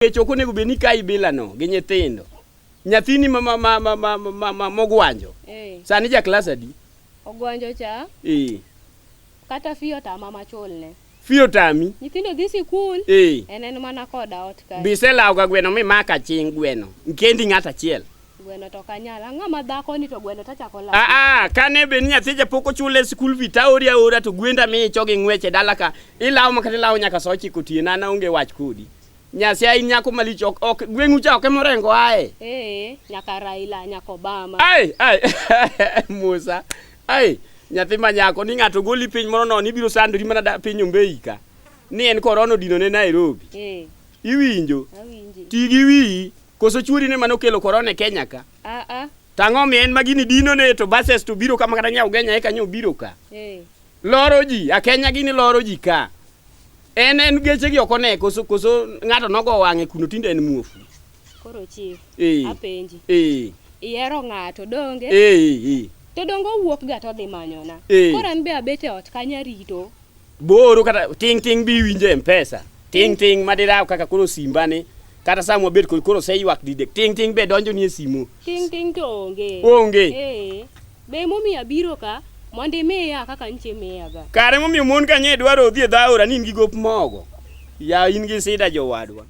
Kech ok onego bed ni kayi bilano gi nyithindo. Nyathini ma ma ma ma ma ma ma mogwanjo. Eh. Sani ja klas adi? Ogwanjo cha Eh. kata fee otama machulne. Fee otami. Nyithindo dhi sikul. Eh. En en mana koda ot kae. Biselawo ga gweno mimaka ching gweno. Nkendi ng'at achiel. Gweno to ok anyal. Ang'ama dhako ni to gweno tachako lal. Ah ah, kane bed ni nyathi cha pok ochule school fee taori aora to gwenda micho gi ng'wech e dala ka. Ilawo ma kata ilawo nyaka sa ochiko otieno an aonge wach kodi. Nyasaye in nyako malich ok ok gweng'u cha ok emorengo ae. Eh, nyaka Raila, nyaka Obama. Ai ai Musa. Ai nyathi ma nyako ni ng'ato goli piny moro nono ibiro sandori mana da, piny Ombei ka. Ni en korona odino ne Nairobi. Eh, Iwinjo? awinji. Ti gi wiyi koso chuori ne mane okelo korona e Kenya ka. Ah ah. Tang'o mi en ma gini dino ne to buses to biro kama kata Nyaugenya eka nyo biro ka. Eh. Loro ji, a Kenya gini loro ji ka. En en geche gi ok one koso koso ng'ato nogo wang'e kuno tinde en muofu. Koro chief, Eh. apenji. Eh. Ihero ng'ato donge? Eh, eh. To donge owuok ga to odhi manyona. Eh. Koro an be abet e ot kanyo arito. Boro kata ting ting bi winje M-Pesa. Ting ting madiraw kaka koro simba ni kata sama wabet kod koro oseywak didek. Ting ting be donjo ni e simu. Ting ting to onge. Onge. Eh. Be emomiyo abiro ka mondo imiya kaka nche imiyaga. Kare momiyo mon ka nye dwaro odhi e dho aora ni in gi gop mogo. Ya in gi sida jowadwa.